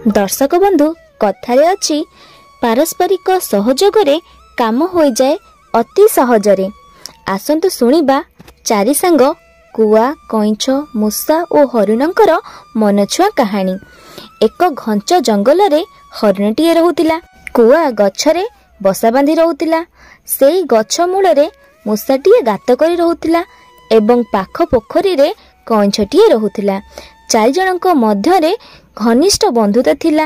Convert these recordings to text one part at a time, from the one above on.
ଦର୍ଶକ ବନ୍ଧୁ, କଥାରେ ଅଛି, ପାରସ୍ପରିକ ସହଯୋଗରେ କାମ ହୋଇଯାଏ ଅତି ସହଜରେ। ଆସନ୍ତୁ ଶୁଣିବା ଚାରି ସାଙ୍ଗ କୁଆ, କଇଁଛ, ମୂଷା ଓ ହରିଣଙ୍କର ମନଛୁଆଁ କାହାଣୀ। ଏକ ଘଞ୍ଚ ଜଙ୍ଗଲରେ ହରିଣଟିଏ ରହୁଥିଲା। କୁଆ ଗଛରେ ବସା ବାନ୍ଧି ରହୁଥିଲା। ସେଇ ଗଛ ମୂଳରେ ମୂଷାଟିଏ ଗାତ କରି ରହୁଥିଲା ଏବଂ ପାଖ ପୋଖରୀରେ କଇଁଛଟିଏ ରହୁଥିଲା। ଚାରିଜଣଙ୍କ ମଧ୍ୟରେ ଘନିଷ୍ଠ ବନ୍ଧୁତା ଥିଲା।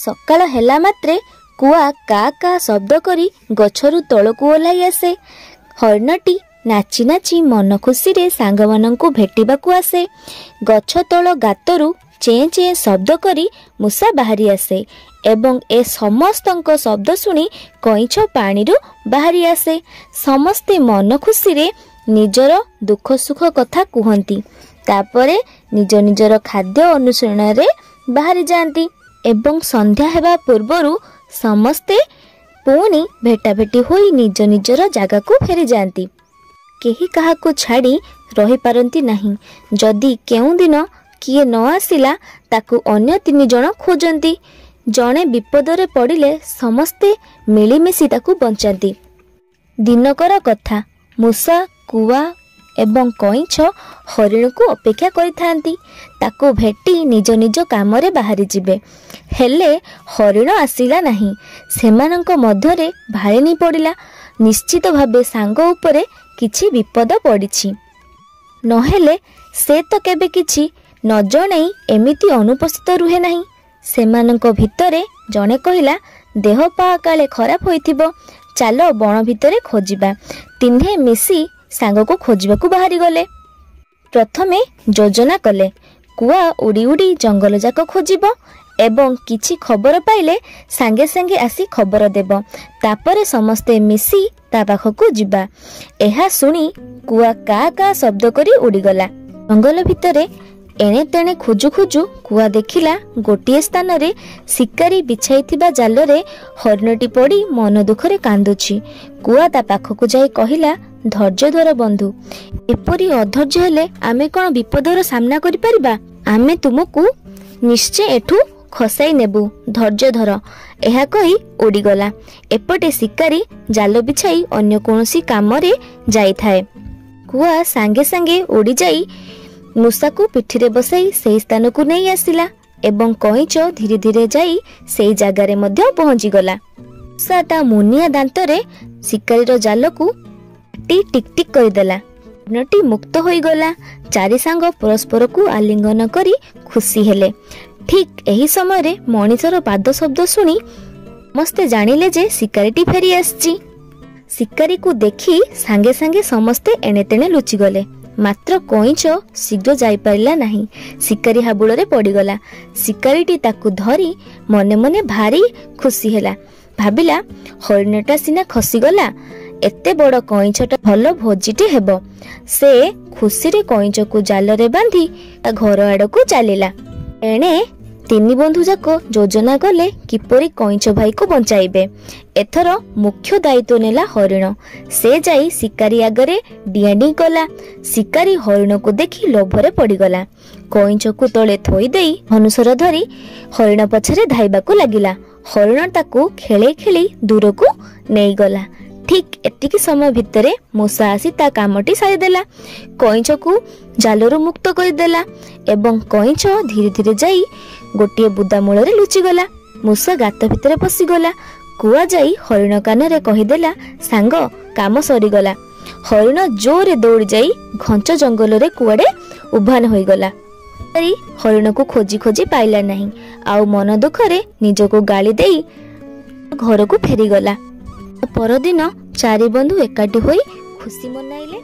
ସକାଳ ହେଲା ମାତ୍ରେ କୁଆ କା କା ଶବ୍ଦ କରି ଗଛରୁ ତଳକୁ ଓହ୍ଲାଇ ଆସେ। ହରିଣଟି ନାଚି ନାଚି ମନ ଖୁସିରେ ସାଙ୍ଗମାନଙ୍କୁ ଭେଟିବାକୁ ଆସେ। ଗଛ ତଳ ଗାତରୁ ଚେଁ ଚେଁ ଶବ୍ଦ କରି ମୂଷା ବାହାରି ଆସେ ଏବଂ ଏ ସମସ୍ତଙ୍କ ଶବ୍ଦ ଶୁଣି କଇଁଛ ପାଣିରୁ ବାହାରି ଆସେ। ସମସ୍ତେ ମନ ଖୁସିରେ ନିଜର ଦୁଃଖ ସୁଖ କଥା କୁହନ୍ତି। ତାପରେ ନିଜ ନିଜର ଖାଦ୍ୟ ଅନୁସରଣରେ ବାହାରି ଯାଆନ୍ତି ଏବଂ ସନ୍ଧ୍ୟା ହେବା ପୂର୍ବରୁ ସମସ୍ତେ ପୁଣି ଭେଟାଭେଟି ହୋଇ ନିଜ ନିଜର ଜାଗାକୁ ଫେରିଯାଆନ୍ତି। କେହି କାହାକୁ ଛାଡ଼ି ରହିପାରନ୍ତି ନାହିଁ। ଯଦି କେଉଁଦିନ କିଏ ନ ଆସିଲା, ତାକୁ ଅନ୍ୟ ତିନି ଜଣ ଖୋଜନ୍ତି। ଜଣେ ବିପଦରେ ପଡ଼ିଲେ ସମସ୍ତେ ମିଳିମିଶି ତାକୁ ବଞ୍ଚାନ୍ତି। ଦିନକର କଥା, ମୂଷା, କୁଆ ଏବଂ କଇଁଛ ହରିଣକୁ ଅପେକ୍ଷା କରିଥାନ୍ତି। ତାକୁ ଭେଟି ନିଜ ନିଜ କାମରେ ବାହାରିଯିବେ। ହେଲେ ହରିଣ ଆସିଲା ନାହିଁ। ସେମାନଙ୍କ ମଧ୍ୟରେ ଭାଳେଣି ପଡ଼ିଲା। ନିଶ୍ଚିତ ଭାବେ ସାଙ୍ଗ ଉପରେ କିଛି ବିପଦ ପଡ଼ିଛି, ନହେଲେ ସେ ତ କେବେ କିଛି ନ ଜଣେଇ ଏମିତି ଅନୁପସ୍ଥିତ ରୁହେ ନାହିଁ। ସେମାନଙ୍କ ଭିତରେ ଜଣେ କହିଲା, ଦେହ ପା କାଳେ ଖରାପ ହୋଇଥିବ, ଚାଲ ବଣ ଭିତରେ ଖୋଜିବା। ତିହ୍ନେ ମିଶି ସାଙ୍ଗକୁ ଖୋଜିବାକୁ ବାହାରିଗଲେ। ପ୍ରଥମେ ଯୋଜନା କଲେ, କୁଆ ଉଡ଼ି ଉଡ଼ି ଜଙ୍ଗଲ ଯାକ ଖୋଜିବ ଏବଂ କିଛି ଖବର ପାଇଲେ ସାଙ୍ଗେ ସାଙ୍ଗେ ଆସି ଖବର ଦେବ। ତାପରେ ସମସ୍ତେ ମିଶି ତା ପାଖକୁ ଯିବା। ଏହା ଶୁଣି କୁଆ କା କା ଶବ୍ଦ କରି ଉଡ଼ିଗଲା। ଜଙ୍ଗଲ ଭିତରେ ଏଣେ ତେଣେ ଖୋଜୁ ଖୋଜୁ କୁଆ ଦେଖିଲା, ଗୋଟିଏ ସ୍ଥାନରେ ଶିକାରୀ ବିଛାଇଥିବା ଜାଲରେ ହରିଣଟି ପଡ଼ି ମନ ଦୁଃଖରେ କାନ୍ଦୁଛି। କୁଆ ତା ପାଖକୁ ଯାଇ କହିଲା, ଧୈର୍ଯ୍ୟ ଧର ବନ୍ଧୁ, ଏପରି ଅଧୈର୍ଯ୍ୟ ହେଲେ ଆମେ କ'ଣ ବିପଦର ସାମ୍ନା କରିପାରିବା? ଆମେ ତୁମକୁ ନିଶ୍ଚୟ ଏଠୁ ଖସାଇ ନେବୁ, ଧୈର୍ଯ୍ୟ ଧର। ଏହା କହି ଉଡ଼ିଗଲା। ଏପଟେ ଶିକାରୀ ଜାଲ ବିଛାଇ ଅନ୍ୟ କୌଣସି କାମରେ ଯାଇଥାଏ। କୁଆ ସାଙ୍ଗେ ସାଙ୍ଗେ ଉଡ଼ିଯାଇ ମୂଷାକୁ ପିଠିରେ ବସାଇ ସେହି ସ୍ଥାନକୁ ନେଇ ଆସିଲା ଏବଂ କଇଁଛ ଧୀରେ ଧୀରେ ଯାଇ ସେଇ ଜାଗାରେ ମଧ୍ୟ ପହଞ୍ଚିଗଲା। ମୂଷା ତା ମୁନିଆ ଦାନ୍ତରେ ଶିକାରୀର ଜାଲକୁ କାଟି ଟିକ୍ ଟିକ୍ କରିଦେଲା। ହରିଣଟି ମୁକ୍ତ ହୋଇଗଲା। ଚାରି ସାଙ୍ଗ ପରସ୍ପରକୁ ଆଲିଙ୍ଗନ କରି ଖୁସି ହେଲେ। ଠିକ୍ ଏହି ସମୟରେ ମଣିଷର ପାଦ ଶବ୍ଦ ଶୁଣି ସମସ୍ତେ ଜାଣିଲେ ଯେ ଶିକାରୀଟି ଫେରି ଆସିଛି। ଶିକାରୀକୁ ଦେଖି ସାଙ୍ଗେ ସାଙ୍ଗେ ସମସ୍ତେ ଏଣେତେଣେ ଲୁଚିଗଲେ। ମାତ୍ର କଇଁଛ ଶୀଘ୍ର ଯାଇପାରିଲା ନାହିଁ, ଶିକାରୀ ହାବୁଳରେ ପଡ଼ିଗଲା। ଶିକାରୀଟି ତାକୁ ଧରି ମନେ ମନେ ଭାରି ଖୁସି ହେଲା। ଭାବିଲା, ହରିଣଟା ସିନା ଖସିଗଲା, ଏତେ ବଡ଼ କଇଁଛଟା ଭଲ ଭୋଜିଟି ହେବ। ସେ ଖୁସିରେ କଇଁଛକୁ ଜାଲରେ ବାନ୍ଧି ତା ଘର ଆଡ଼କୁ ଚାଲିଲା। ଏଣେ ତିନି ବନ୍ଧୁ ଯାକ ଯୋଜନା କଲେ କିପରି କଇଁଛ ଭାଇକୁ ବଞ୍ଚାଇବେ। ଏଥର ମୁଖ୍ୟ ଦାୟିତ୍ୱ ନେଲା ହରିଣ। ସେ ଯାଇ ଶିକାରୀ ଆଗରେ ଡିଆଁ ଡିଇଁ କଲା। ଶିକାରୀ ହରିଣକୁ ଦେଖି ଲୋଭରେ ପଡ଼ିଗଲା। କଇଁଛକୁ ତଳେ ଥୋଇଦେଇ ଧନୁଶର ଧରି ହରିଣ ପଛରେ ଧାଇବାକୁ ଲାଗିଲା। ହରିଣ ତାକୁ ଖେଳେଇ ଖେଳେଇ ଦୂରକୁ ନେଇଗଲା। ଠିକ୍ ଏତିକି ସମୟ ଭିତରେ ମୂଷା ଆସି ତା କାମଟି ସାରିଦେଲା। କଇଁଛକୁ ଜାଲରୁ ମୁକ୍ତ କରିଦେଲା ଏବଂ କଇଁଛ ଧୀରେ ଧୀରେ ଯାଇ ଗୋଟିଏ ବୁଦା ମୂଳରେ ଲୁଚିଗଲା। ମୂଷା ଗାତ ଭିତରେ ପଶିଗଲା। କୁଆ ଯାଇ ହରିଣ କାନରେ କହିଦେଲା, ସାଙ୍ଗ, କାମ ସରିଗଲା। ହରିଣ ଜୋରରେ ଦୌଡ଼ି ଯାଇ ଘଞ୍ଚ ଜଙ୍ଗଲରେ କୁଆଡ଼େ ଉଭାନ ହୋଇଗଲା। ହରିଣକୁ ଖୋଜି ଖୋଜି ପାଇଲା ନାହିଁ, ଆଉ ମନ ଦୁଃଖରେ ନିଜକୁ ଗାଳି ଦେଇ ଘରକୁ ଫେରିଗଲା। ପରଦିନ ଚାରି ବନ୍ଧୁ ଏକାଠି ହୋଇ ଖୁସି ମନାଇଲେ।